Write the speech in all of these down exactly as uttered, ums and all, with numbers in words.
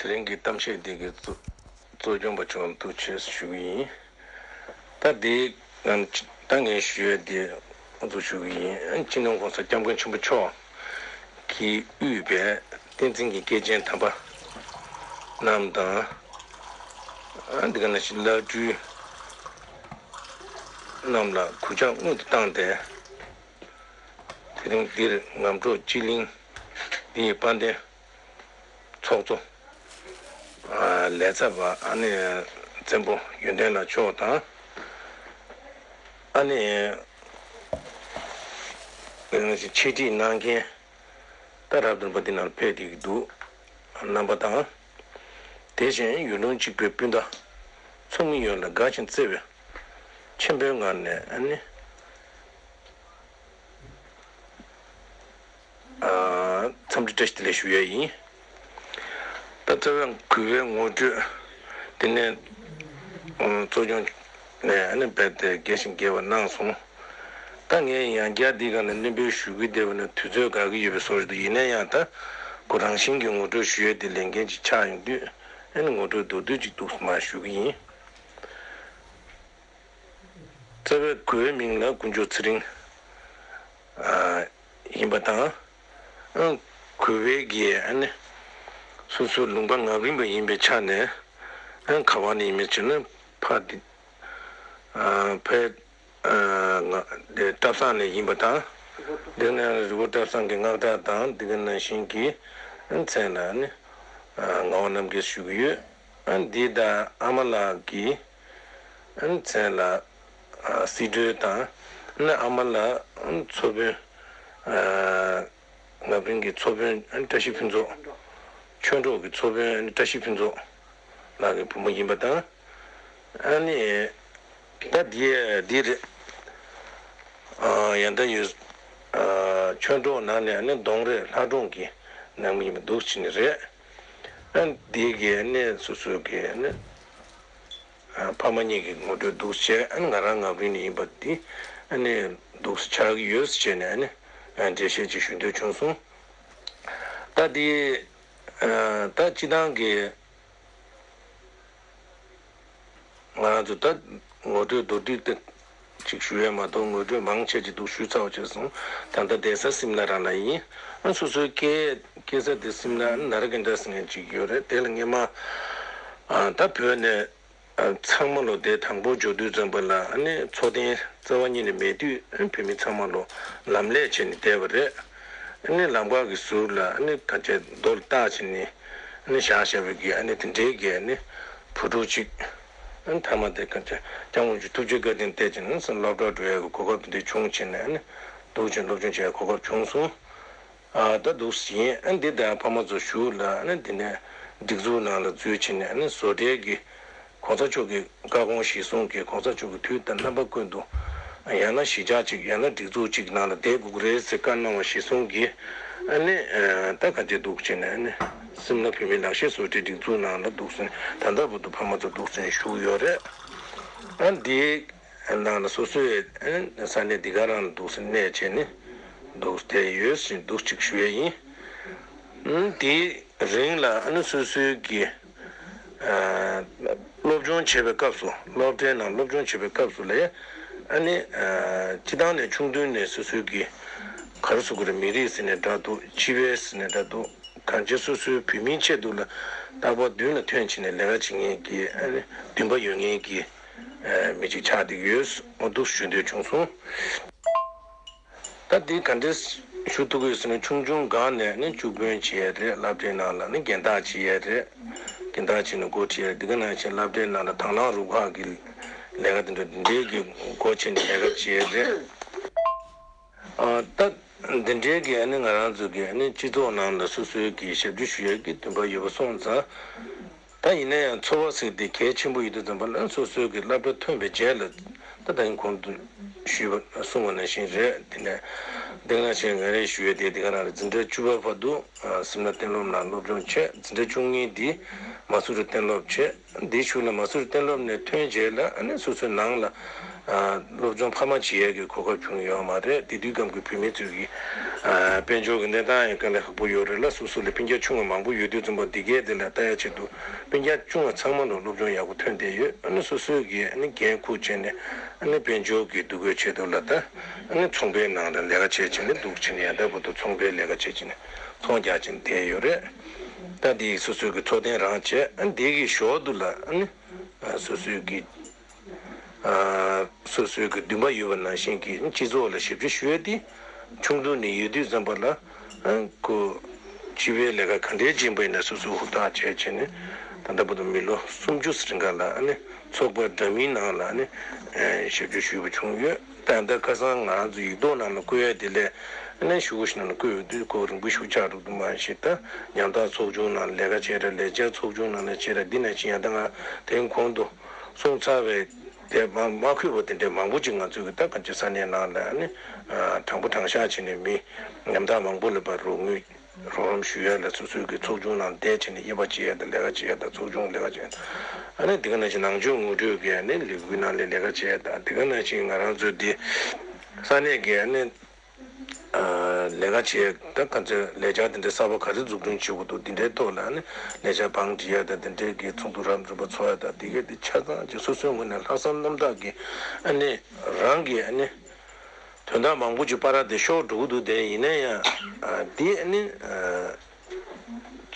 རིང་གི་གཏམ་བཤད་འདི་གི་གཙོ་གཙོ་སྐྱོང་པ་ཆུང་ཐུགས་ཆེ་ཞུ་གི་ཡིན། ད་འདི་ང་ད་ངས་ཞུ་ཡས་འདི་ང་ཚོ་ཞུ་གི་ཡིན། སྤྱི་ནོར་༸གོང་ས་༸སྐྱབས་མགོན་ཆེན་པོ་མཆོག་གིས་དབུས་པའི་བསྟན་འཛིན་གྱི་སྐྱེས་ཆེན་དམ་པ་རྣམས་དང་། འདི་ག་ནང་བཞིན་བླ་སྤྲུལ་རྣམས་ལ་གུས་ཕྱག་སྔོན་དུ་བཏང་སྟེ། དེ་རིང་འདིར་ངམ་གྲོགས་སྤྱི་གླིང་འདིའི་དཔལ་ལྡན་ཚོགས་གཙོ། ལས་ཚབ་པ་ཨ་ནི་བཙན་པོ་ཡོན་ཏན་ལགས་མཆོག་དང་། ཨ་ནི་འཆད་ཁྲིད་གནང་མཁན་ད་རབ་བདུན་པ་འདི་ནང་ཕེབས་བསྡད་ཀྱི་འདུག་རྣམ་པ་དང་། དེ་བཞིན་ཡུལ་ལུང་གཅིག་པའི་སྤུན་ཟླ་ཚོགས་མི་ཡོངས་ལ་དགའ་ཞིང་བརྩེ་བའི་ཆེན་པོའི་ངང་ནས་ཨ་ནི། འཚམས་འདྲི་བཀྲ་ཤིས་བདེ་ལེགས་ཞུ་ཡས་ཡིན། ད་རྩ་བའི་གུས་པའི་ངོ་སྤྲོད་དེ་ནས་གཙོ་སྐྱོང་ནས་ཨ་ནི་རྦད་དེ་རྒྱས་ཤིང་རྒྱས་པ་གནང་སོང་། ད་ངས་ཡང་བསྐྱར་འདི་ག་ནས་སྙན་འབུལ་ཞུ་གི་བསྡད་པ་ན་དུས་ཚོད་འགོར་གི་ཡོད་པའི་བཟོ་ཞིག་འདུག་ཡིན་ན་ཡང་ད་ཁོ་རང་བཞིན་གྱི་ངོ་སྤྲོད་ཞུ་ཡས་དེ་ལས་འགན་ཅིག་ཆགས་ཡོང་དུས་ཨ་ནི་ངོ་སྤྲོད་མདོར་བསྡུས་ཅིག་འདུག་སེ་མར་ཞུ་གི་ཡིན། རྩ་བའི་གུས་པའི་མིང་ལ་དཀོན་མཆོག་ཚེ་རིང་ཨ་ཡིན་པ་དང་། ཨ་གུས་པའི་གི་ཨ་ནི་སོ་སོའི་ལུང་པ་ངམ་རིང་པ་ཡིན་པའི་ཆ་ནས། ཨ་ག་བ་ནས་ཡིན་མིན་ཅེ་ན་ཕ་དེ་ཨ་ཕའི་ཨ་ང་དེ་བཀྲ་བཟང་ནས་ཡིན་པ་དང་། དེ་ནས་རི་བོ་བཀྲ་བཟང་གི་སྔགས་གྲྭ་དང་འདི་ག་ནང་བཞིན་གྱི་མཚན་ལ་ཨ་ནི་ཨ་ངག་དབང་རྣམ་རྒྱལ་ཞུ་གི་ཡོད། ཨ་འདི་དང་ཨ་མ་ལགས་ཀྱི་ཨ་མཚན་ལ་ཨ་སྲིད་གྲོས་དང་ཨ་ནི་ཨ་མ་ལགས་ཨ་ཚོ་དཔོན་ཨ་ངག་དབང་གི་ཚོ་དཔོན་ཨ་བཀྲ་ཤིས་ཕུན་ཚོགས། ཆོས་གྲོགས་ཀྱི་ཚོ་དཔོན་ཨ་བཀྲ་ཤིས་ཕུན་ཚོགས་ལགས་ཀྱི་བུ་མོ་ཡིན་པ་དང་། ཨ་ནི་ད་འདི་འདི་རེད། ཨ་ཡང་ད་ཡོད། ཨ་ཆོས་གྲོགས་ནང་ནས་ཨ་ནི་གདོང་རིས་ལྷ་སྒྲུང་གི་ནང་མི་ཡིན་པ་འདུག་ཕྱིན་ནི་རེད། ཨ་འདི་གི་ཨ་ནི་སོ་སོའི་གི་ཨ་ནི་ཨ་ཕ་མ་གཉིས་ཀྱི་ངོ་སྤྲོད་འདུག་བྱས། ཨ་ནི་ང་རང་ངག་དབང་ནས་ཡིན་པ་འདི་ཨ་ནི་འདུག་ཆགས་ཀྱི་ཡོད་ཟེར་བྱས་ནས་ཨ་ནི་ཨ་འགྲེལ་བཤད་ཅིག་ཞུ་འདོད་བྱུང་སོང་། ད་འདི་ཨ་ད་སྤྱི་བཏང་གི་ང་རང་ཚོ་ད་ངོ་སྤྲོད་མདོར་བསྡུས་ཏེ་ཅིག་ཞུ་ཡས་མ་གཏོགས་ངོ་སྤྲོད་མང་ཆེ་ཅིག་འདུག་ཞུས་ཚར་བ་བྱས་སོང་། ད་ལྟ་བསྡད་ས་སིམ་ལ་རང་ལ་ཡིན། ཨ་སོ་སོའི་སྐད་སྐད་ས་དེ་སིམ་ལ་ནར་གན་ཏྲ་ཟེར་མཁན་ཅིག་ཡོད་རེད། དེ་ལ་སྔས་མ་ཨ་ད་བོད་ནས་ཨ་ཚང་མ་ལོ་དེ་དང་པོ་འབྱོར་དུས་ཙམ་པ་ལ་ཨ་ནི་འཚོ་རྟེན་རྩ་བ་ཉིད་ནས་མེད་དུས་ཨ་བོད་མི་ཚང་མ་ལོ་ལམ་ལས་བྱས་ནས་བསྡད་པ་རེད། ཨ་ནི་ལམ་ཁ་གི་ཟུར་ལ་ཨ་ནི་ཁ་ཆེ་རྡོ་ལ་བཏགས་བྱས་ནས་ཨ་ནི་བཞག་བཞག་པའི་གི་ཨ་ནི་དེ་འདྲའི་གི་ཨ་ནི་བུ་ཕྲུག་ཅིག་ཨ་ནི་མཐའ་མ་དེ་ཁ་ཆེ་སྐྱབས་མགོན་ཆེན་ཐུགས་རྗེ་བཀའ་དྲིན་བརྟེན་བྱས་ནས་སློབ་གྲྭ་འགྲོ་ཡག་གི་གོ་སྐབས་དེ་འདྲ་བྱུང་བྱས་ནས་ཨ་ནི་འདུག་ཅིང་སློབ་སྦྱོང་བྱེད་ཡག་གོ་སྐབས་བྱུང་སོང་། ཨ་ད་འདུག་ཟིན་ཨ་འདི་ད་ཕ་མ་ཚོ་བཞུགས་ལ་ཨ་ནི་འདི་ནས་སྒྲིག་འཛུགས་ནང་ལ་འཛུལ་ཕྱིན་ནས་ཨ་ནི་བཟོ་གྲྭའི་གི་གོང་ས་མཆོག་གི་བཀའ་དགོངས་གཞིར་བཟུང་གི་གོང་ས་མཆོག་གི་དུས་དང་རྣམ་པ་ཀུན་ཏུ་ཡང་ན་གཞིས་ཆགས་གཅིག་ཡང་ན་སྒྲིག་འཛུགས་གཅིག་ནང་ལ་བསྡད་དགོས་ཀྱི་རེད་ཟེར་བཀའ་གནང་བ་གཞིར་བཟུང་གི་ཨ་ནི་ད་ག་འདྲ་འདུག་བྱས་ནས་ཨ་ནི་སིམ་ལ་བོད་མིའི་ལག་ཤེས་བཟོ་གྲྭའི་སྒྲིག་འཛུགས་ནང་ལ་འདུག་ཟིན་ད་ལྟ་བར་དུ་ཕ་མ་ཚོ་འདུག་ཟིན་བཞུགས་ཡོད་རེད། ཨ་འདི། ནང་ལ་སོ་སོའི་ས་གནས་འདི་ག་རང་ལ་འདུག་སེ་གནས་བྱས་ནས་འདུག་བསྡད་ཡོད་ཟེར་འདུག་ཅིག་ཞུ་ཡས་ཡིན། དེའི་རིང་ལ་ཨ་ནི་སོ་སོའི་གི་སློབ་སྦྱོང་བྱེད་པའི་སྐབས་སུ་སློབ་གྲྭའི་ནང་སློབ་སྦྱོང་བྱེད་པའི་སྐབས་སུ་ལ་ཨ་ནི་སྤྱི་བཏང་ནས་ཆུང་དུས་ནས་སོ་སོའི་གི་ག་རེ་ཟེར་དགོས་རེད། མི་རིགས་ཟེར་ནའི་འདྲ་འདུག་སྤྱི་པའི་ཟེར་ནའི་འདྲ་འདུག་གང་ཅི་སོ་སོའི་བོད་མིའི་ཆེད་དུ་ལ་རྟག་པར་མདུན་ལ་ཐོན་བྱས་ནས་ལས་ཀ་བྱེད་མཁན་གྱི་ཨ་ནི་འདུན་པ་ཡོད་མཁན་གྱི་མི་གཅིག་ཆགས་བསྡད་ཡོད། འོ་འདུག་ཞུ་འདོད་བྱུང་སོང་། ད་འདི་ག་འདྲས་ཞུ་ཐུབ་ཀྱི་ཡོད་ཟེར་ན་ཆུང་ཆུང་སྒང་ནས་ནི་སྐྱུག་དཔོན་བྱེད་ཡས་རེད། སློབ་གྲྭའི་ནང་ལ་ནི་རྒན་བདག་བྱེད་ཡས་རེད། རྒན་བདག་བྱས་ནས་འགོ་ཁྲིད་ཡས་འདི་ག་ནང་བཞིན་སློབ་གྲྭའི་ནང་ལ་དང་བླངས་རུ་ཁག་གི་ལས་ཀ་དེ་འདྲ་འདི་འདྲའི་གི་འགོ་བྱས་ནས་ལས་ཀ་བྱེད་ཡས་རེད། ཨ་ད་འདི་འདྲའི་གི་ཨ་ནི་ང་རང་ཚོ་གི་ཨ་ནི་སྤྱི་ཚོགས་ནང་ལ་སོ་སོའི་གི་ཞབས་ཕྱི་ཞུ་ཡས་ཀྱི་འདུན་པ་ཡོད་པ་སོང་ཙང་། ད་ཡིན་ན་ཡང་འཚོ་བ་ཟེར་དེ་གལ་ཆེན་པོ་ཡོད་དུས་ཙམ་པ་ལ་སོ་སོའི་གི་སློབ་གྲྭ་ཐོན་པའི་རྗེས་ལ་ད་ད་ཡིན་གོང་དུ་ཞུས་པ་གསུངས་པ་ནང་བཞིན་རེད། དེ་ནས་འདི་ནང་བཞིན་ང་རས་ཞུ་ཡས་དེ་འདི་ག་ནང་རེད། འཛིན་གྲྭ་བཅུ་པ་བར་དུ་སིམ་ལ་གཏན་སློབ་ནང་སློབ་སྦྱོང་བྱས། འཛིན་གྲྭ་བཅུ་གཉིས་འདི་མ་སུ་རི་གཏན་སློབ་བྱས། འདིའི་གཞུག་ལ་མ་སུ་རི་གཏན་སློབ་ནས་ཐོན་རྗེས་ལ་ཨ་ནི་སོ་སོའི་ནང་ལ་ཨ་སློབ་སྦྱོང་འཕར་མ་བྱེད་ཡས་ཀྱི་གོ་སྐབས་བྱུང་ཡོད་མ་རེད། དེ་དུས་སྐབས་ཀྱི་བོད་མི་ཚོས་ཀྱི་ ཨ། དཔལ་འབྱོར་གྱི་གནས་སྟངས་ཡང་དཀའ་ལས་ཁག་པོ་ཡོད་རེད་ལ། སོ་སོ་ལས་སྤུན་ཀྱག་ཆུང་བ་མང་པོ་ཡོད་དུས་ཙམ་པ་འདི་གའི་དེ་ལ་ལྟ་ཡ་ཆེད་དུ་སྤུན་ཀྱག་ཆུང་བ་ཚང་མ་ལ་སློབ་སྦྱོང་ཡག་པོ་ཐོན་བསྡད་ཡོད། ཨ་ནི་སོ་སོའི་གི་ཨ་ནི་འགན་འཁུར་བྱས་ནས་ཨ་ནི་དཔལ་འབྱོར་གྱི་འདུ་འགོད་ཆེད་དུ་ལ་ད་ཨ་ནི་ཚོང་པའི་ནང་ལ་ལས་ཀ་བྱས་བྱས་ནས་འདུག་བྱས་ནས་ཡང་ད་བར་དུ་ཚོང་པའི་ལས་ཀ་བྱས་བྱས་ནས་ཚོང་རྒྱག་བྱས་ནས་བསྡད་ཡོད་རེད། ད་འདི་སོ་སོའི་གི་འཚོ་རྟེན་རང་བྱས། ཨ་ནི་འདི་གི་ཞོར་དུ་ལ་ཨ་ནི་སོ་སོའི་གི་ཨ། སོ་སོའི་གི་འདུན་པ་ཡོད་པ་ནང་བཞིན་གྱི་སྤྱི་ཚོགས་ལ་ཞབས་ཕྱི་ཞུ་ཡ་དེ་ཆུང་དུས་ནས་ཡོད་དུས་ཙམ་པ་ལ། ཨ། ཁོ་སྤྱི་པའི་ལས་ཀ་ག་འདྲའི་སྦྱིན་པ་ཡིན་ན་སོ་སོས་ཧུར་ཐག་བྱས་བྱས་ནས་ད་ལྟ་བར་དུ་མི་ལོ་སུམ་ཅུ་རིང་ག་ལ་ཨ་ནི་ཚོགས་པ་འདྲ་མིན་ནང་ལ་ཨ་ནི་ཨ། ཞབས་ཕྱི་ཞུས་པ་བྱུང་ཡོད། ད་ལྟ་ཁ་སང་ང་རང་ཚོ་ཡིག་ཐོག་ནང་ལ་བཀོད་ཡ་དེ་ལས་ཨ་ནི་ཞུ་བ་ཞིག་ནང་ལ་བཀོད་ཡོད་དུས་ཁོ་རིང་པོ་ཞིག་ཆགས་འགྲོ་འདུག་མ་གཞི་ད་ཉམ་ཐག་ཚོགས་ཆུང་ནང་ལས་ཀ་བྱས་ར། ལས་བྱེད་ཚོགས་ཆུང་ནང་ལས་བྱས་ར། འདི་ནང་བཞིན་ཡང་ད་ང་དེ་གོང་དུ། སོང་ཚར་བའི་དེ་མ་མ་འཁོད་པ་དེ་འདྲའི་མང་པོ་ཅིག་ང་ཚོའི་གི་ད་ག་ཚོད་ས་གནས་ནང་ལ་ནི་དྲང་པོ་དྲང་བཞག་བྱས་ནས་མི་ཉམ་ཐག་མང་པོ་ལ་ཕར་རོགས་དངུལ་རོགས་རམ་ཞུ་ཡ་ལ་སོ་སོའི་གི་ཚོགས་ཆུང་ནང་བསྡད་བྱས་ནས་དབྱེ་བ་འབྱེད་ཡ་དང་ལས་ཀ་བྱེད་ཡ་དང་ཚོགས་ཆུང་ལས་ཀ་བྱེད་ཡ་ཨ་ནི་དེ་ག་ནང་བཞིན་ནང་ཆོས་ངོ་སྤྲོད་ཀྱི་ཨ་ནི་ལས་འགུལ་ནང་ལ་ལས་ཀ་བྱེད་ཡ་དང་དེ་ག་ནང་བཞིན་ང་རང་ཚོའི་འདི་ས་གནས་ཀྱི་ཨ་ནི། ལས་ཀ་བྱེད་ད་ག་ཚོད་ལས་འཆར་དེ་འདྲའི་གསར་པ་ག་རེ་འཛུགས་སྐྲུན་བྱེད་དགོས་འདུག་འདི་འདྲའི་ཐོག་ལ་ནི་ལས་འཆར་བང་སྒྲིག་ཡ་དང་དེ་འདྲའི་གི་ཚོགས་འདུ་རབ་འཛོམས་པ་ཚོགས་ཡ་དང་དེ་གའི་དེ་ཆ་ཚང་ཅིག་སོ་སོའི་ངོས་ནས་ལྷག་བསམ་རྣམ་དག་གིས་ཨ་ནི་རང་གི་ཨ་ནི་དོན་དག་མང་པོ་ཅིག་པར་དེ་ཤོར་འགྲོ་གི་འདུག་དེ་ཡིན་ན་ཡང་འདི་ཨ་ནི།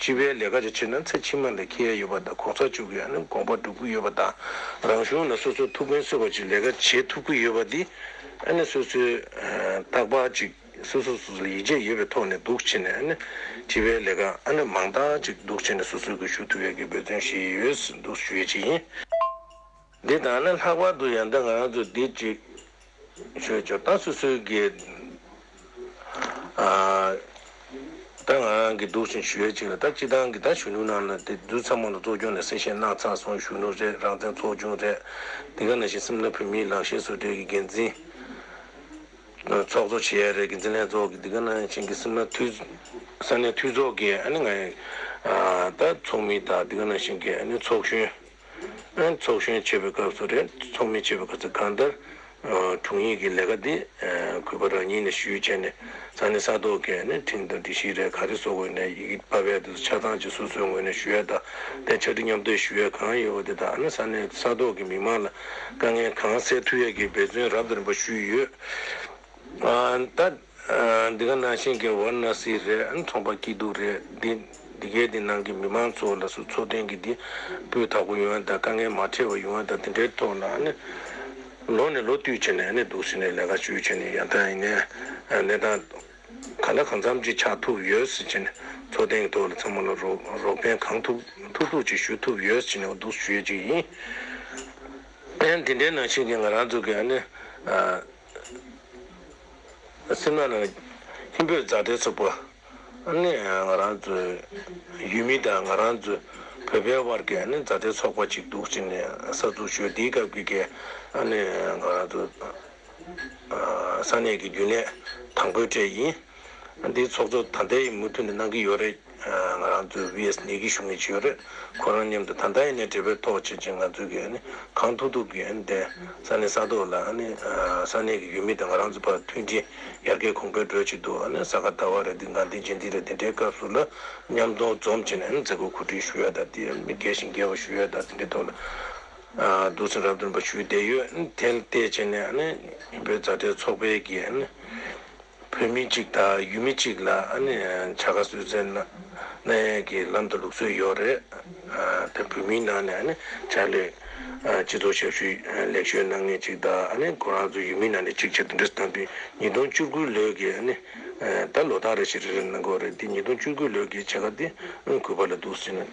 སྤྱི་པའི་ལས་ཀ་ཅིག་བྱེད་ན་ཚེ་ཕྱི་མ་ལ་འཁེལ་ཡ་ཡོད་པ་དང་གོང་ས་མཆོག་གི་ཨ་ནི་དགོངས་པ་སྒྲུབ་ཀྱི་ཡོད་པ་དང་རང་གཞུང་ལ་སོ་སོའི་ཐུགས་ཕན་གསོས་པ་ཅིག་ལས་ཀ་བྱེད་ཐུབ་ཀྱི་ཡོད་པ་འདི་ཨ་ནི་སོ་སོའི་རྟག་པར་ཅིག་སོ་སོ་སོ་སོ་ལ་ཡིད་ཆེས་ཡོད་པའི་ཐོག་ནས་འདུག་བྱས་ནས་ཨ་ནི་སྤྱི་པའི་ལས་ཀ་ཨ་ནི་མང་དག་ཅིག་འདུག་བྱས་ནས་སོ་སོའི་གི་ཞུ་ཐུབ་ཡ་གི་འབད་བརྩོན་བྱེད་ཡོད་འདུག་ཞུ་ཡ་ཅིག་ཡིན། འདི་དང་ནི་ལྷག་པར་དུ་ཡང་ད་ང་རང་ཚོ་འདི་ཅིག་ཞུས་ཆོག་ད་སོ་སོའི་གི་ཨ། ད་ང་རང་གི་འདུག་བཞིན་ཞུ་ཡས་ཅིག་ལ་ད་སྤྱི་བཏང་གི་ད་གཞོན་ནུ་ནང་ལ་དེ་དུས་ཚང་མ་ལ་གཙོ་སྐྱོང་ནས་གསལ་བཤད་གནང་ཚར་སོང་། གཞོན་ནུ་རེད། རང་བཙན་ཚོགས་ཆུང་རེད། དེ་ག་ནང་བཞིན་སེམས་ན་བོད་མིའི་ལག་ཤེས་བཟོ་གྲྭའི་གི་འགན་འཛིན་ཚོགས་གཙོ་བྱེད་ཡས་རེད། འགན་འཛིན་ལྷན་ཚོགས་ཀྱི་དེ་ག་ནང་བཞིན་གི་སེམས་ན་འཐུས་ས་གནས་འཐུས་ཚོགས་ཀྱི་ཨ་ནི་ང་ཡི་ད་ཚོགས་མི་དང་དེ་ག་ནང་བཞིན་གི་ཨ་ནི་ཚོགས་གཞོན། ཚོགས་གཞོན་བྱེད་པའི་སྐབས་སུ་རེད། ཚོགས་མི་བྱེད་པའི་སྐབས་སུ་གང་ལྟར་དྲུང་ཡིག་གི་ལས་ཀ་འདི་གུས་པ་རང་ཉིད་ནས་ཞུས་བྱས་ནས་ས་གནས་ས་ཐོག་གི་ནས་ཁྲིམས་དང་སྒྲིག་གཞི་རེད། ག་རེ་བཟོ་དགོས་ནས་ཡི་གེ་ཕབ་ཡ་དེ་ཚོ་ཆ་ཚང་ཅིག་སོ་སོའི་ངོས་ནས་ཞུ་ཡ་དང་དེ་ཕྱག་བྲིས་མཉམ་འདེགས་ཞུ་ཡ་གང་ཡོད་པ་དེ་དང་ཨ་ནི་ས་གནས་ས་ཐོག་གི་མི་མང་ལ་དཀའ་ངལ་གང་སེལ་ཐུབ་ཡ་གི་འབད་བརྩོན་རབ་དང་རིམ་པ་ཞུས་ཡོད། ཨ། ད། ཨ། འདི་ག་ནང་བཞིན་གྱི་ཝཱ་ར་ཎ་སི་རེད། ཨ། ཚོང་པ་སྐྱིད་སྡུག་རེད། འདི་འདི་གའི་འདི་ནང་གི་མི་མང་ཚོ་ལ་སོ་འཚོ་རྟེན་གྱི་འདི་སྤུས་དག་པོ་ཡོང་ཡ་དང་དཀའ་ངལ་མ་འཕྲད་པ་ཡོང་ཡ་དང་དེ་འདྲའི་ཐོག་ལ་ཨ་ནི་ལོ་ནས་ལོ་བསྟུད་བྱས་ནས་ཨ་ནི་འདུག་སེ་ནས་ལས་ཀ་ཞུས་བྱས་ནས་ཡང་ད་ཡིན་ནའི་གནས་སྟངས་གང་ལ་གང་འཚམ་ཅིག་ཆགས་ཐུབ་ཡོད་ཟེར་བྱས་ནས་འཚོ་རྟེན་གྱི་ཐོག་ལ་ཚང་མ་ལ་རོགས་རོགས་ཕན་གང་ཐུབ་ཐུབ་ཐུབ་ཅིག་ཞུ་ཐུབ་ཡོད་ཟེར་བྱས་ནས་འདུག་ཞུ་ཡ་ཅིག་ཡིན། ཨ་ནི་དེ་འདྲའི་ནང་བཞིན་གྱི་ང་རང་ཚོ་གི་ཨ་ནི། སེམས་ནང་ལ་ཧིན་བོད་མཛའ་འབྲེལ་ཚོགས་པ་ཨ་ནི་ང་རང་ཚོའི་ཡུལ་མི་དང་ང་རང་ཚོའི་བོད་པའི་དབར་གྱི་ཨ་ནི་མཛའ་འབྲེལ་ཚོགས་པ་ཅིག་འདུག་ཅིག་ནས་གསར་འཛུགས་ཞུས། དེའི་སྐབས་ཀྱི་གི་ཨ་ནི་ང་རང་ཚོ་ས་གནས་ཀྱི་རྒྱུན་ལས་དང་པོའི་གྲས་ཡིན། འདིའི་ཚོགས་གཙོ་ད་ལྟའི་མུ་མཐུད་ནས་གནང་གི་ཡོད་རེད། ང་རང་ཚོའི་བི་ཨེས་ནེ་གི་ཞུ་མཁན་ཅིག་ཡོད་རེད། ཁོ་རང་མཉམ་དུ་ད་ལྟ་ཡིན་ནའི་འབྲེལ་བའི་ཐོག་བྱེད་ཅིང་ང་ཚོས་ཀྱི་ཨ་ནི་གང་ཐུབ་ཐུབ་ཀྱིས་ཨ་ནི་དེ་ས་གནས་ས་ཐོག་ལ་ཨ་ནི་ས་གནས་ཀྱི་ཡུལ་མི་དང་ང་རང་ཚོ་བར་མཐུན་སྒྲིལ་ཡར་རྒྱས་གོང་འཕེལ་འགྲོ་ཆེད་དུ་ཨ་ནི་ས་ག་ཟླ་བ་རེ་འདི་ང་འདི་རྗེས་འདི་རེ་དེ་འདྲའི་སྐབས་སུ་ལ་མཉམ་དུ་འཛོམས་བྱས་ནས་ཨ་ནི་མཛད་སྒོ་གོ་སྒྲིག་ཞུ་ཡ་དང་དེ་ཨ་ནི་མི་རྒྱས་ཤིང་རྒྱས་པ་ཞུ་ཡ་དང་དེ་འདྲའི་ཐོག་ལ་འདུག་སེ་རབ་འབྲིང་པ་ཞུས་བསྡད་ཡོད། དེ་ལ་བལྟས་བྱས་ནས་ཨ་ནི་ཧིན་བོད་མཛའ་འབྲེལ་ཚོགས་པའི་གི་ཨ་ནི། བོད་མི་གཅིག་དང་ཡུལ་མི་གཅིག་ལ་ཨ་ནི་བྱ་དགའ་གསོལ་སྩལ་གནང་ཡས་ཀྱི་ལམ་དང་ལུགས་སྲོལ་ཡོད་རེད། ཨ། དེ་བོད་མིའི་ནང་ནས་ཨ་ནི་ཕྱག་ལས་ཨ། སྤྱི་ཚོགས་ཞབས་ཞུ་ལེགས་ཤོས་གནང་མཁན་གཅིག་དང་ཨ་ནི་ཁོ་རང་ཚོ་ཡུལ་མི་ནང་ནས་གཅིག་བྱས་དེ་འདྲ་གནང་དུས་ཉིས་སྟོང་བཅུ་དགུ་ལོའི་གི་ཨ་ནི་ཨ། ད་ལོ་ལྟར་རེ་བཞིན་རེ་རེ་གནང་གི་ཡོད་རེད། འདི་ཉིས་སྟོང་བཅུ་དགུ་ལོའི་གི་བྱ་དགའ་འདི་ཨ། གུས་པ་ལ་འདུག་ཟེར་ནས་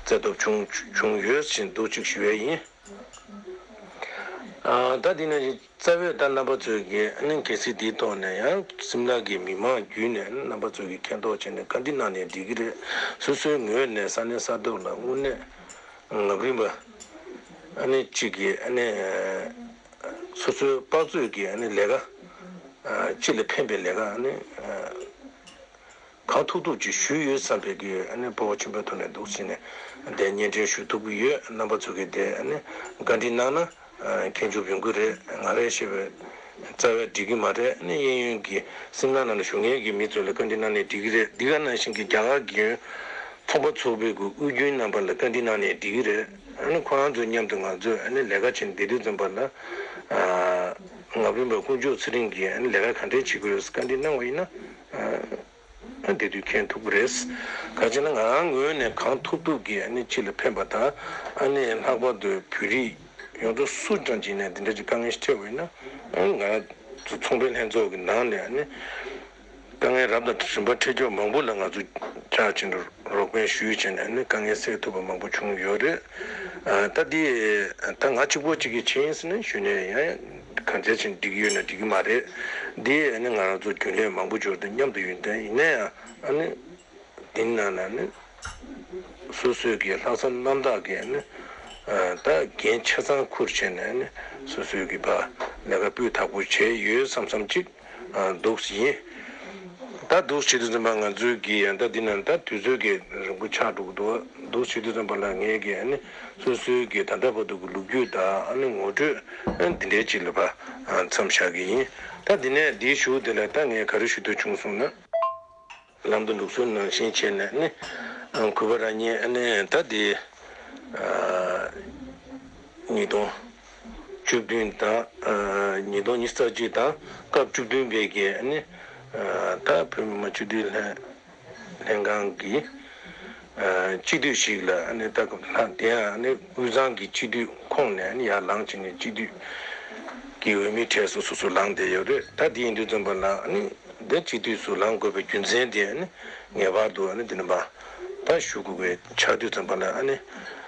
བཙལ་ཐོབ་བྱུང་བྱུང་ཡོད་ཟེར་འདུག་ཅིག་ཞུ་ཡས་ཡིན། ཨ། ད་འདི་ནང་བཞིན་རྩ་བའི་ད་རྣམ་པ་ཚོས་ཀྱིས་ཨ་ནི་གལ་སྲིད་འདིའི་ཐོག་ནས་ཡང་སིམ་ལ་གི་མི་མང་བརྒྱུད་ནས་ཨ་ནི་རྣམ་པ་ཚོས་ཀྱིས་མཁྱེན་རྟོགས་བྱས་ནས་བཀའ་འདྲི་གནང་ནས་འགྲིག་གི་རེད། སོ་སོའི་ངོས་ནས་ས་གནས་ས་ཐོག་ལ་དངོས་གནས་ངག་རིག་པ་ཨ་ནི་གཅིག་གིས་ཨ་ནི་སོ་སོའི་དཔག་ཚོད་ཀྱི་ཨ་ནི་ལས་ཀ་ཨ། སྤྱི་ལ་ཕན་པའི་ལས་ཀ་ཨ་ནི་ཨ། གང་ཐུབ་ཐུབ་ཅིག་ཞུས་ཡོད་བསམ་པའི་གི་ཨ་ནི་སྤོབས་པ་ཆེན་པོའི་ཐོག་ནས་འདུག་ཟེར་ནས་དེ་སྙན་སྒྲོན་ཞུ་ཐུབ་ཀྱི་ཡོད། རྣམ་པ་ཚོ་གིས་དེ་ཨ་ནི་བཀའ་འདྲི་གནང་ན་ཨ། མཁྱེན་ཆུབ་ཡོང་གི་རེད། ང་རས་བཤད་པའི་ རྩ་བའི་འགྲིག་གི་མ་རེད། ཨ་ནི་གཡས་གཡོན་གྱི་སིམ་ལ་ནང་ལ་བཞུགས་མཁན་གྱི་མི་ཚོ་ལ་བཀའ་འདྲི་གནང་ནས་འགྲིག་གི་རེད། འདི་ག་ནང་བཞིན་གྱི་རྒྱ་གར་གྱི་ཚོང་པ་ཚོགས་པའི་གི་དབུས་རྒྱུན་རྣམ་པ་ལ་བཀའ་འདྲི་གནང་ནས་འགྲིག་གི་རེད། ཨ་ནི་ཁོ་རང་ཚོ་མཉམ་དུ་ང་ཚོས་ཨ་ནི་ལས་ཀ་བྱེད་བསྡད་དུས་ཙམ་པ་ལ། ཨ། རྔ་བརྒྱུད་པ་དཀོན་མཆོག་ཚེ་རིང་གིས་ཨ་ནི་ལས་ཀ་ག་འདྲས་བྱེད་དགོས་བཀའ་འདྲི་གནང་བ་ཡིན་ན། ཨ། ཨ། དེ་དུས་མཁྱེན་ཐུབ་ཀྱི་རེད། ག་རེ་ཟེར་ན་ང་རང་ངོས་ནས་གང་ཐུབ་ཐུབ་ཀྱིས་ཨ་ནི་སྤྱི་ལ་ཕན་པ་དང་། ཨ་ནི་ལྷག་པར་དུ་བོད་རིགས་ཡོངས་རྫོགས་སུ་ཀྱང་བྱས་ནས་འདི་འདྲ་ཅིག་དཀའ་ངལ་ཞིག་འཕྲད་པ་ཡིན་ན། ཨ་ནི་ང་ཚོ་ཚོང་པའི་ལྷན་ཚོགས་ཀྱི་ནང་ནས་ཨ་ནི་དཀའ་ངལ་རབ་དང་རིམ་པ་འཕྲད་ཕྱོགས་མང་པོ་ལ་ང་ཚོ་ཕྱག་ཕྱིན་དུ་རོགས་ཕན་ཞུས་བྱས་ནས་ཨ་ནི་དཀའ་ངལ་སེལ་ཐུབ་པ་མང་པོ་བྱུང་ཡོད་རེད། ཨ། ད་འདི་ད་ང་གཅིག་པོ་གཅིག་གིས་བྱས་ཡིན་ཟེར་ན་ཞུས་ནས་ཡང་གང་ཚད་ཕྱིན་འགྲིག་གི་ཡོད་ན་འགྲིག་གི་མ་རེད། འདི་ཨ་ནི་ང་རང་ཚོ་རྒྱུན་ལས་མང་པོ་འབྱོར་ཏེ་མཉམ་དུ་ཡོད་དོན་ཡིན་ན་ཡང་ཨ་ནི། དེའི་ནང་ན་ནི། སོ་སོའི་གི་ལྷག་བསམ་རྣམ་དག་གིས་ནི། ཨ། ད་འགན་ཆ་ཚང་ཁུར་བྱས་ནས་ནི་སོ་སོའི་གི་ཕར་ལས་ཀ་སྤུས་དག་པོ་བྱས་ཡོད་བསམ་བསམ་ཅིག་ཨ། འདུག་ཡིན། ད་འདུག་བྱེད་དུས་ཙམ་པ་ང་ཚོའི་གི་ཡང་ད་འདི་ནང་ད་དུས་ཚོད་ཀྱི་རིང་པོ་ཆགས་འགྲོ་གི་འདུག་འདུག་བྱེད་དུས་ཙམ་པ་ལ་ངས་གི་ནི་སོ་སོའི་གི་ད་ལྟ་བར་དུ་གི་ལོ་རྒྱུས་དང་ཨ་ནི་ངོ་སྤྲོད་ཨ་འདི་འདྲའི་ཅིག་ལ་ཕར་ཨ་མཚམས་བཞག་གི་ཡིན། ད་འདི་ནས་འདིའི་གཞུག་དེ་ལ་ད་ངས་ག་རེ་ཞུ་འདོད་བྱུང་སོང་ན། ལམ་དུ་ལུགས་སྲོལ་ནང་བཞིན་བྱས་ནས་ནི། ཨ། གུས་པ་རང་ཉིད་ཨ་ནི་ད་དེ། ཨ། ཉིས་སྟོང་བཅུ་བདུན་དང་། ཨ། ཉིས་སྟོང་ཉི་ཤུ་རྩ་གཅིག་དང་སྐབས་བཅུ་བདུན་པའི་གི་ཨ་ནི། ཨ། ད་བོད་མི་མང་སྤྱི་འཐུས་ལྷན་ལྷན་ཁང་གི། ཨ། སྤྱི་འཐུས་ཤིག་ལ་ཨ་ནི་ད་སྐབས་ལྷག་དེ་ཡང་ཨ་ནི་དབུས་གཙང་གི་སྤྱི་འཐུས་ཁོངས་ནས་ཨ་ནི་ཡར་ལངས་བྱས་ནས་སྤྱི་འཐུས་ཀྱི་འོས་མི་གྲས་སུ་སོ་སོ་ལངས་བསྡད་ཡོད་རེད། ད་དེ་ཡིན་དུས་ཙམ་པ་ལ་ཨ་ནི། འདི་སྤྱི་འཐུས་སུ་ལངས་དགོས་པའི་རྒྱུ་མཚན་དེ་ནི་ངེས་པར་དུ་ནི་འདི་ནི་མ་ད་ཞུ་དགོས་པའི་ཆགས་དུས་ཙམ་པ་ལ་ཨ་ནི།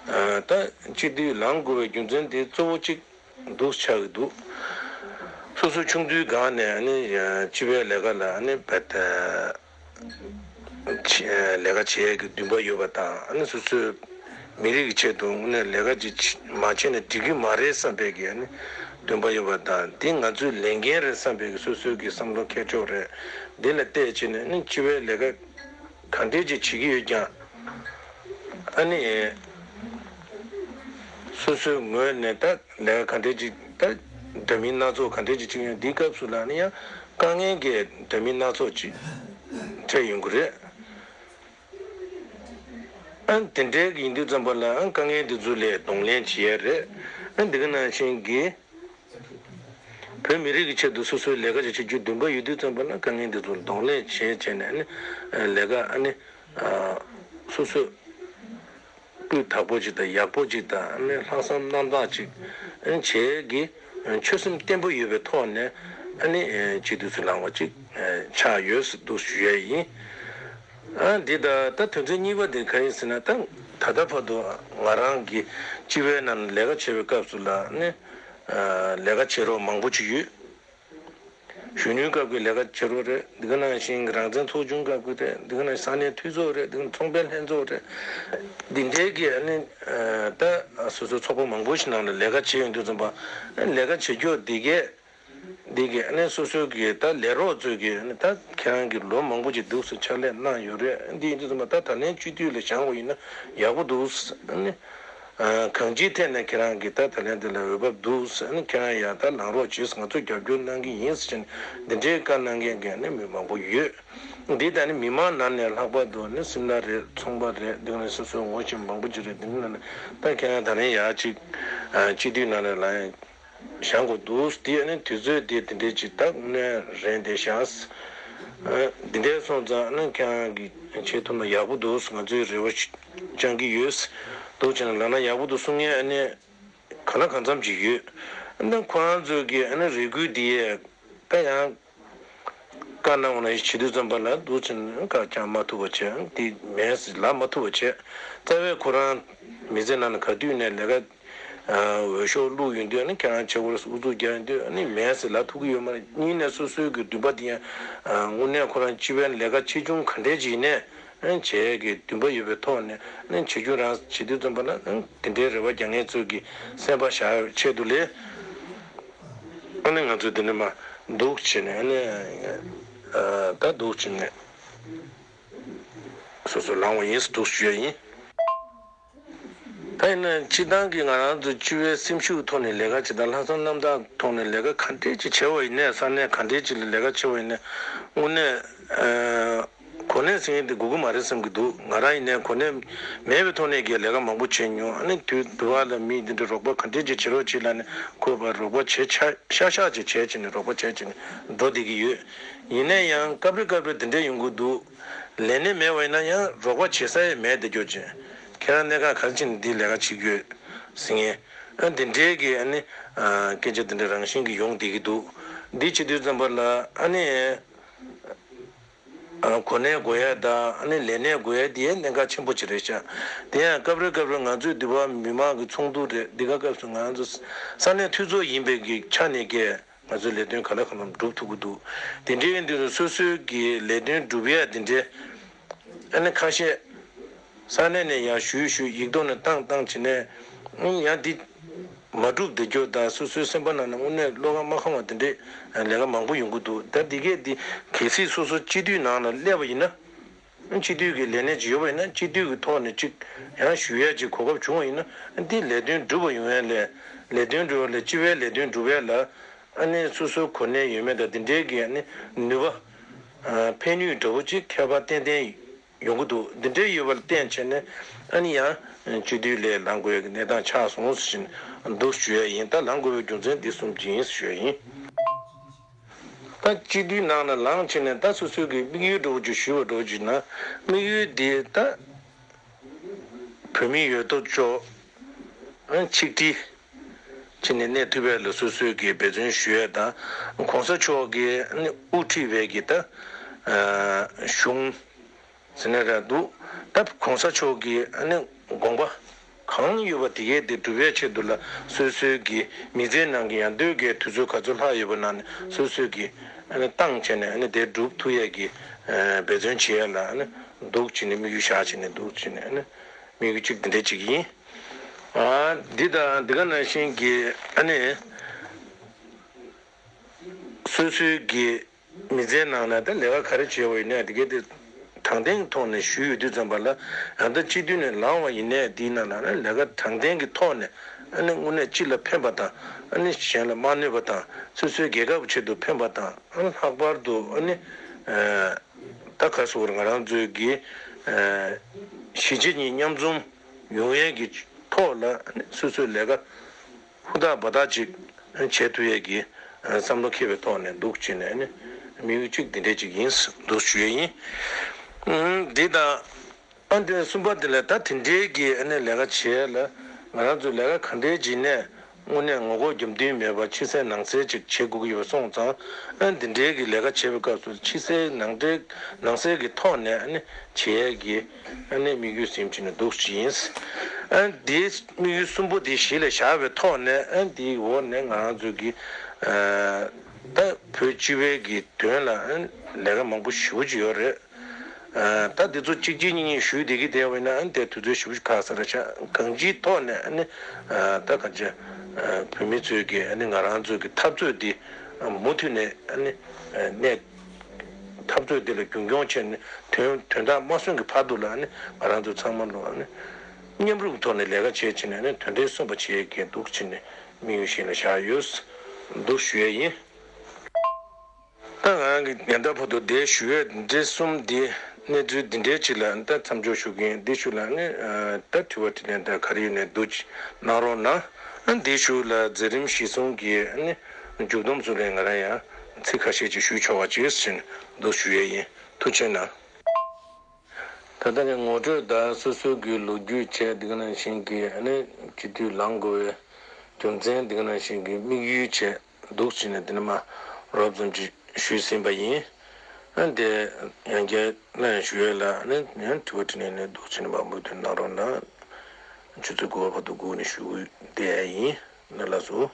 ཨ། ད་སྤྱི་འཐུས་ལངས་དགོས་པའི་རྒྱུ་མཚན་དེ་གཙོ་བོ་གཅིག་འདུག་ཆགས་ཀྱི་འདུག་སོ་སོ་ཆུང་དུས་སྒང་ནས་ཨ་ནི་སྤྱི་པའི་ལས་ཀ་ལ་ཨ་ནི་བད་ལས་ཀ་བྱེད་ཡས་ཀྱི་འདུན་པ་ཡོད་པ་དང་ཨ་ནི་སོ་སོའི། མི་རིགས་ཀྱི་ཆེད་དུ་དངོས་གནས་ལས་ཀ་ཅིག་མ་བྱས་ན་འགྲིག་གི་མ་རེད་བསམ་པའི་གི་ནི་འདུན་པ་ཡོད་པ་དང་། འདི་ང་ཚོའི་ལས་འགན་རེད་བསམ་པའི་གི་སོ་སོའི་གི་བསམ་བློ་འཁྱེར་ཕྱོགས་རེད། འདི་ལ་བལྟས་བྱས་ནས་ནི་སྤྱི་པའི་ལས་ཀ་ག་འདྲས་ཅིག་བྱེད་ཀྱི་ཡོད་ཀྱང་། ཨ་ནི། སོ་སོའི་ངོས་ནས་ད་ལས་ཀ་ག་འདྲས་ཅིག་ད་འདྲ་མིན་སྣ་ཚོགས་ག་འདྲས་ཅིག་བྱེད་ཀྱི་ཡོད། འདིའི་སྐབས་སུ་ལ་ནི་ཡང་དཀའ་ངལ་གྱི་འདྲ་མིན་སྣ་ཚོགས་ཅིག་འཕྲད་ཡོང་གི་རེད། ཨ། དེ་འདྲའི་ཡིན་དུས་ཙམ་པ་ལ་ཨ་དཀའ་ངལ་འདི་ཚོ་ལས་གདོང་ལེན་བྱེད་ཡ་རེད། ཨ། འདི་ག་ནང་བཞིན་གྱི་བོད་མི་རིགས་ཀྱི་ཆེད་དུ་སོ་སོའི་ལས་ཀ་ཅིག་བྱེད་རྒྱུ་འདུན་པ་ཡོད་དུས་ཙམ་པ་ལ་དཀའ་ངལ་འདི་ཚོ་གདོང་ལེན་བྱས་བྱས་ནས་ནི་ལས་ཀ་ཨ་ནི་སོ་སོ་སྤུས་དག་པོ་ཅིག་དང་ཡག་པོ་ཅིག་དང་ཨ་ནི་ལྷག་བསམ་རྣམ་དག་ཅིག་བྱེད་ཀྱི་ཆོད་སེམས་བརྟན་པོ་ཡོད་པའི་ཐོག་ནས་ཨ་ནི་སྤྱི་འཐུས་སུ་ལངས་པ་ཅིག་ཆགས་ཡོད་འདུག་ཞུ་ཡ་ཡིན། ཨ། འདི་ད་ད་དོན་ཚན་གཉིས་པ་དེ་ག་ཡིན་ཟེར་ན། ད་ད་ལྟ་བར་དུ་ང་རང་གིས་སྤྱི་པའི་ནང་ལས་ཀ་བྱེད་པའི་སྐབས་སུ་ལ་ནི། ཨ། ལས་ཀ་བྱེད་རོགས་མང་པོ་ཅིག་ཡོད། གཞོན་ནུའི་སྐབས་ཀྱི་ལས་ཀ་བྱེད་རོགས་རེད། འདི་ག་ནང་བཞིན་རང་བཙན་ཚོགས་ཆུང་སྐབས་ཀྱི་རེད། འདི་ག་ནང་ས་གནས་འཐུས་ཚོགས་རེད། འདི་ག་ཚོང་པའི་ལྷན་ཚོགས་རེད། འདི་འདྲའི་གི་ཨ་ནི། ཨ། ད་སོ་སོའི་ཚོགས་པ་མང་པོ་ཞིག་ནང་ལ་ལས་ཀ་བྱེད་ཡོང་དུས་ཙམ་པ། ལས་ཀ་བྱེད་རྒྱུ་འདི་གས། འདི་གི་ཨ་ནི་སོ་སོའི་གི་ད་ལས་རོགས་ཚོས་གི་ཨ་ནི་ད་ཁྱེད་རང་གི་ལོ་མང་པོ་ཅིག་འདུག་སེ་ཕྱག་ལས་གནང་ཡོད་རེད། འདི་ཡིན་དུས་ཙམ་པ་ད་ད་ལན་སྤྱི་འཐུས་ལ་བཞེངས་པ་ཡིན་ན་ཡག་པོ་འདུག་ཨ་ནི། ཨ། གང་ཅིའི་ཐད་ནས་ཁྱེད་རང་གི་ད་ད་ལན་འདི་ལ་འོས་འབབ་འདུག་ཨ་ནི་ཁྱེད་རང་ཡང་ད་ལངས་རོགས་བྱེད། ང་ཚོས་རྒྱབ་སྐྱོར་གནང་གི་ཡིན་ཟེར་བྱས་ནས་འདི་འདྲའི་བཀའ་གནང་མཁན་གི་ཨ་ནི་མི་མང་པོ་ཡོད། འདི་ད་ནི་མི་མང་ནང་ནས་ལྷག་པར་དུ་ནི་སིམ་ལ་རེད། ཚོང་པ་རེད། འདི་ནི་སོ་སོའི་ངོ་ཤེས་མང་པོ་ཅིག་རེད། འདི་ནི་ད་ཁྱེད་རང་ད་ལན་ཡག་ཅིག་ཨ། སྤྱི་འཐུས་ནང་ནས་ལངས་བཞེངས་དགོས་འདུག་དེ་ནི་དུས་ཚོད་དེ་དེ་འདྲའི་ཅིག་ད་དངོས་གནས་རན་བསྡད་ཤག་འདི་འདྲའི་སོང་ཙང་ནི་ཁྱེད་རང་གིས་བྱེད་ཐུབ་ན་ཡག་པོ་འདུག་ང་ཚོས་རེ་བ་བཅང་གི་ཡོད། འདུག་བྱས་ན་ལབ་ན་ཡག་པོ་འདུག་གསུང་མཁན་ཨ་ནི་གང་ལ་གང་འཚམ་ཅིག་ཡོད། ཨ་ནི་ཁོ་རང་ཚོས་ཀྱི་ཨ་ནི་རེ་སྐུལ་འདི་ཡས་ད་ཡང་བཀའ་གནང་བ་ནང་བཞིན་བྱེད་དུས་ཙམ་པ་ལ་འདུག་བྱས་ན་བཀའ་བཅག་མ་ཐུབ་པ་བྱས། དེ་མེད་ཟེར་ལབ་མ་ཐུབ་པ་བྱས། རྩ་བའི་ཁོ་རང་མི་ཚེ་ནང་ལ་ག་དུས་ནས་ལས་ཀ་འོས་ཤོག་བླུགས་ཡོང་དུས་ཨ་ནི་ཁྱེད་རང་བྱེད་དགོས་རེད་ཟེར་ཨུ་ཚུགས་རྒྱག་ཡོང་དུས་ཨ་ནི་མེད་ཟེར་ལབ་ཐུབ་ཀྱི་ཡོད་མ་རེད། གཉིས་ནས་སོ་སོའི་གི་འདུན་པ་དེ་ཡང་དངོས་གནས་ཁོ་རང་སྤྱི་པའི་ལས་ཀ་ཆེ་ཆུང་ག་འདྲས་ཅིག་ཡིན་ནའི་བྱེད་ཀྱི་འདུན་པ་ཡོད་པའི་ཐོག་ནས་བྱེད་རྒྱུ་རང་བྱེད་དུས་ཙམ་པ་ལ་དེ་འདྲའི་རེ་བ་རྒྱག་མཁན་ཚོས་ཀྱི་སེམས་པ་བཞག་ཆེད་དུ་ལས། ཨ་ནི་ང་ཚོས་འདི་ནས་མར་འདུག་བྱས་ནས་ཨ་ནི་ད་འདུག་བྱས་ནས་སོ་སོ་ལངས་པ་ཡིན་ཟེར་འདུག་ཞུ་ཡ་ཡིན། ད་ཡིན་ན་སྤྱིར་བཏང་གི་ང་རང་ཚོ་སྤྱི་པའི་སེམས་ཤུགས་ཐོག་ནས་ལས་ཀ་བྱེད་སྟངས། ལྷག་བསམ་རྣམ་དག་ཐོག་ནས་ལས་ཀ་ག་འདྲས་ཅིག་བྱེད་པ་ཡིན་ནའི། ས་གནས་ག་འདྲས་ཅིག་ལ་ལས་ཀ་བྱེད་པ་ཡིན་ནའི། དངོས་གནས་ཨ་གོ་གནས་ཟེར་མཁན་དེ་དགོས་ཀྱི་མ་རེད་བསམ་གྱི་འདུག་ང་རང་ཡིན་ནའི་གོ་གནས་མེད་པའི་ཐོག་ནས་ཀྱི་ལས་ཀ་མང་པོ་བྱས་མྱོང་། ཨ་ནི་དུས་དུ་བ་ལ་མི་འདི་འདྲ་རོགས་པ་ག་འདྲས་ཅིག་བྱེད་རོགས་བྱེད་ལབ་ནས་ཁོ་པ་རོགས་པ་བྱེད་ཆ་ཤག་ཤག་ཅིག་བྱས་བྱས་ནས། རོགས་པ་བྱས་བྱས་ནས་འགྲོ་བསྡད་ཀྱི་ཡོད། ཡིན་ནའི་ཡང་སྐབས་རེ་སྐབས་རེ་དེ་འདྲས་ཡོང་གི་འདུག་ལས་གནས་མེད་པ་ཡིན་ན་ཡང་རོགས་པ་བྱེད་ས་ཡང་མེད་བསྡད་རྒྱུ་ཅིག་ཁྱེད་རང་གནས་སྐབས་ག་རེ་བྱས་ནས་འདི་ལས་ཀ་བྱེད་ཀྱི་ཡོད་ཟེར་མཁན། ཨ་དེ་འདྲའི་གི་ཨ་ནི་ཨ་སྐད་ཆ་དེ་འདྲ་རང་བཞིན་གྱི་ཡོང་བསྡད་ཀྱི་འདུག་འདི་བྱེད་དུས་ཙམ་པ་ལ་ཨ་ནི་ཨ་གོ་གནས་དགོས་ཡ་དང་ཨ་ནི་ལས་གནས་དགོས་ཡ་དེ་གནད་འགག་ཆེན་པོ་ཅིག་རེད་ཤག་དེ་ཡང་སྐབས་རེ་སྐབས་རེ་ང་ཚོས་འདི་བ་མི་མང་གི་ཚོགས་འདུ་རེད། འདི་ག་སྐབས་སུ་ང་ཚོ་ས་གནས་འཐུས་ཚོགས་ཡིན་པའི་གི་ཆ་ནས་ཀྱི་ང་ཚོའི་ལས་དོན་ག་ལ་གང་འཚམ་སྒྲུབ་ཐུབ་ཀྱི་འདུག་དེ་འདྲའི་འདི་རུ་སོ་སོའི་གི་ལས་དོན་སྒྲུབ་ཡ་དེ་འདྲའི་ཨ་ནི་ཁ་ཤས་ས་གནས་ནས་ཡར་ཞུས་ཞུས། ཡིག་ཐོག་ནས་བཏང་བཏང་བྱས་ནས་ཨ་ནི་ཡང་འདི་མ་འགྲུབ་བསྡད་རྒྱུ་དང་། སོ་སོའི་སེམས་པ་ནང་ནས་དངོས་གནས་བློ་ཁ་མ་ཁེངས་པ་དེ་འདྲའི་ལས་ཀ་མང་པོ་ཡོང་གི་འདུག་ད་འདི་གས་འདི་གལ་སྲིད་སོ་སོ་སྤྱི་འཐུས་ནང་ལ་སླེབས་པ་ཡིན་ན། སྤྱི་འཐུས་ཀྱི་ལས་གནས་ཅིག་ཡོད་པ་ཡིན་ན། སྤྱི་འཐུས་ཀྱི་ཐོག་ནས་ཅིག་ཡང་ཞུ་ཡ་ཅིག་གོ་སྐབས་བྱུང་བ་ཡིན་ན། འདི་ལས་དོན་འགྲུབ་པ་ཡོང་ཡ་ལས། ལས་དོན་འགྲུབ་པ་ལས། སྤྱི་པའི་ལས་དོན་འགྲུབ་ཡ་ལ་ཨ་ནི་སོ་སོའི་གོ་གནས་ཡོད་མེད་དང་དེ་འདྲའི་གི་ཨ་ནི་ནུས་པ། ཨ་ཕན་ནུས་འདྲ་བོ་ཅིག་ཁྱད་པར་ཏན་ཏན་ཡོང་གི་འདུག་འདི་འདྲའི་ཡོད་པ་ལ་བརྟེན་བྱས་ནས་ཨ་ནི་ཡང་སྤྱི་འཐུས་ལ་ལངས་དགོས་ཡ་གི་གནས་སྟངས་ཆགས་སོང་ཟེར་བཞིན་འདུག་ཞུ་ཡ་ཡིན། ད་ལངས་དགོས་པའི་རྒྱུ་མཚན་འདི་གསུམ་ཅིག་ཡིན་ཞུ་ཡ་ཡིན། ད་སྤྱི་འཐུས་ནང་ལ་ལངས་བྱས་ནས་ད་སོ་སོའི་གི་དམིགས་ཡུལ་འདྲ་བོ་ཅིག་ཞུས་པ་འདྲ་བོ་ཅིག་ན། དམིགས་ཡུལ་འདི་ད་བོད་མི་ཡོད་དོ་ཅོག་ཨ་ཆིག་སྒྲིལ་བྱས་ནས་གནས་ཐུབ་ཡ་ལ་སོ་སོའི་གི་འབད་བརྩོན་ཞུ་ཡ་དང་། གོང་ས་མཆོག་གིས་ཨ་ནི་དབུ་ཁྲིད་པའི་གི་ད་ཨ་གཞུང་ཟེར་ན་ར་འདུག་ད་གོང་ས་མཆོག་གི་ཨ་ནི་དགོངས་པ་གང་ཡོད་པ་དེ་གས་དེ་སྒྲུབ་ཡས་ཆེད་དུ་ལ། སོ་སོའི་གི་མི་ཚེའི་ནང་གི་ཡང་དུས་ཀྱི་དུས་ཚོད་ག་ཚོད་ལྷག་ཡོད་པ་ནང་ནས་སོ་སོའི་གི་ཨ་ནི་བཏང་བྱས་ནས་ཨ་ནི་དེ་སྒྲུབ་ཐུབ་ཡས་ཀྱི་ཨ་འབད་བརྩོན་བྱེད་ཡས་ལ་ཨ་ནི་འདུག་བྱས་ནས་དམིགས་ཡུལ་བཞག་བྱས་ནས་འདུག་བྱས་ནས་ཨ་ནི་དམིགས་ཡུལ་གཅིག་དེ་འདྲ་གཅིག་ཡིན། ཨ་འདི་དང་འདི་ག་ནང་བཞིན་གྱི་ཨ་ནི། སོ་སོའི་གི་མི་ཚེའི་ནང་ན་ད་ལས་ཀ་ག་རེ་བྱས་པ་ཡིན་ནའི་དེ་གའི་དེ་དྲང་བདེན་གྱི་ཐོག་ནས་ཞུས་ཡོད་དུས་ཙམ་པ་ལ། ཡང་ད་སྤྱི་འཐུས་ནས་ལངས་པ་ཡིན་ནའི་དེའི་ནང་ལ་ནི་ལས་ཀ་དྲང་བདེན་གྱི་ཐོག་ནས་ཨ་ནི་དངོས་གནས་སྤྱི་ལ་ཕན་པ་དང་། ཨ་ནི་གཞན་ལ་མ་གནོད་པ་དང་། སོ་སོའི་རྒྱལ་ཁབ་ཆེད་དུ་ཕན་པ་དང་། ཨ་ནི་ལྷག་པར་དུ་ཨ་ནི་ཨ་ད་ག་རེ་ཟེར་དགོས་རེད། ང་རང་ཚོའི་གི་ཨ་གཞིས་བྱེས་གཉིས་མཉམ་འཛོམས་ཡོང་ཡས་ཀྱི་ཐོག་ལ་ཨ་ནི་སོ་སོའི་ལས་ཀ་ཧུར་ཐག་འབད་ཐག་ཅིག་བྱེད་ཐུབ་ཡས་ཀྱི་བསམ་བློ་འཁྱེར་བའི་ཐོག་ནས་འདུག་བྱས་ནས་ཨ་ནི་དམིགས་ཡུལ་གཅིག་འདི་འདྲས་ཅིག་ཡིན་འདུག་ཞུ་ཡས་ཡིན། ཨ་འདི་དང་ཨ་འདི་གསུམ་པ་འདི་ལ་ད་དེ་འདྲའི་གི་ཨ་ནི་ལས་ཀ་བྱེད་ཡས་ལ་ང་རང་ཚོས་ལས་ཀ་གང་འདྲའི་བྱས་ནས་དངོས་གནས་ངོ་ལྐོག་རྒྱབ་མདུན་མེད་པར་ཕྱི་གསལ་ནང་གསལ་ཅིག་བྱེད་དགོས་ཀྱི་ཡོད་པ་སོང་ཙང་། ཨ་འདི་འདྲའི་གི་ལས་ཀ་བྱེད་པའི་སྐབས་སུ་ཕྱི་གསལ་ནང་འདྲའི་ནང་གསལ་གྱི་ཐོག་ནས་ཨ་ནི་བྱེད་ཡས་ཀྱི་ཨ་ནི་དམིགས་ཡུལ་ཟིན་བྱས་ནས་འདུག་ཅིག་ཡིན། ཨ་འདིའི་དམིགས་ཡུལ་གསུམ་པོ་འདི་གཞི་ལ་བཞག་པའི་ཐོག་ནས། ཨ་འདིའི་འོག་ནས་ང་རང་ཚོའི་གི་ཨ་ད་བོད་སྤྱི་པའི་གི་དོན་ལ་ཨ་ལས་ཀ་མང་པོ་ཞེ་པོ་ཅིག་ཡོད་རེད། ཨ་ད་འདི་ཚོ་གཅིག་གཅིག་གཉིས་གཉིས་ཞུས་བསྡད་ཀྱི་བསྡད་པ་ཡིན་ན་ཨ་དེ་དུས་ཚོད་ཞེ་པོ་ཅིག་ཁག་ས་རེད་ཤག་གང་ཅིའི་ཐོག་ནས་ཨ་ནི་ཨ་ད་གང་ཅི་ཨ་བོད་མི་ཚོའི་གི་ཨ་ནི་ང་རང་ཚོའི་གི་འཐབ་རྩོད་འདི་མུ་མཐུད་ནས་ཨ་ནི་ཨ་གནས། འཐབ་རྩོད་འདི་ལ་རྒྱུན་འཁྱོངས་བྱས་ནས་དོན་དོན་དག་མ་སོན་གྱི་བར་དུ་ལ་ཨ་ནི་ང་རང་ཚོ་ཚང་མ་ལོ་ཨ་ནི་མཉམ་རུབ་ཐོག་ནས་ལས་ཀ་བྱས་བྱས་ནས་ཨ་ནི་དོན་འབྲས་སོན་པ་བྱེད་ཡས་འདུག་བྱས་ནས་དམིགས་ཡུལ་གཞི་ལ་བཞག་ཡོད་འདུག་ཞུ་ཡས་ཡིན། ད་ང་རང་གི་ཉེན་བརྡ་བར་དུ་འདིར་ཞུ་ཡས་འདི་གསུམ་འདི་གནས་ཚུལ་འདི་འདྲའི་ཅིག་ལ་ད་མཚམས་འཇོག་ཞུ་གི་ཡིན། འདི་ཞུ་ལ་ཨ་ནི་ད་དྲི་བ་དྲིས་ལན་ད་ག་རེ་ཡོད་ནའི་འདུག་གནང་རོགས་གནང་། ཨ་འདི་ཞུ་ལ་མཛད་རིམ་གཞི་བཟུང་གི་ཨ་ནི་མཇུག་བསྡོམས་སུ་ལས་ང་རང་ཡང་ཚིག་ཁ་ཤས་ཅིག་ཞུ་ཆོག་པ་ཅིག་ཟེར་འདུག་ཞུ་ཡས་ཡིན། ཐུགས་རྗེ་གནང་། ད་ལྟ་ནས་ངོ་སྤྲོད་དང་སོ་སོའི་གི་ལོ་རྒྱུས་བྱས། འདི་ག་ནང་བཞིན་གྱི་ཨ་ནི་སྤྱི་འཐུས་ལངས་དགོས་པའི་རྒྱུ་མཚན། འདི་ག་ནང་བཞིན་གྱི་དམིགས་ཡུལ་བྱས་འདུག་ཟེར་ནས་འདི་ནས་མར་རོབ་ཙམ་ཅིག་ཞུས་ཟིན་པ་ཡིན། ཨ་འདི་ཡང་བསྐྱར་སླར་ཡང་ཞུ་ཡས་ལ་ཨ་ནི་ཡང་དྲི་བ་དྲིས་ལན་ནས་འདུག་ཟེར་ནས་མར་མུ་མཐུད་གནང་རོགས་གནང་། ཆུ་ཚོད་དགུ་པ་བར་དུ་སྒུག་ནས་ཞུ་གི་བསྡད་ཡ་ཡིན། ལགས་སོ།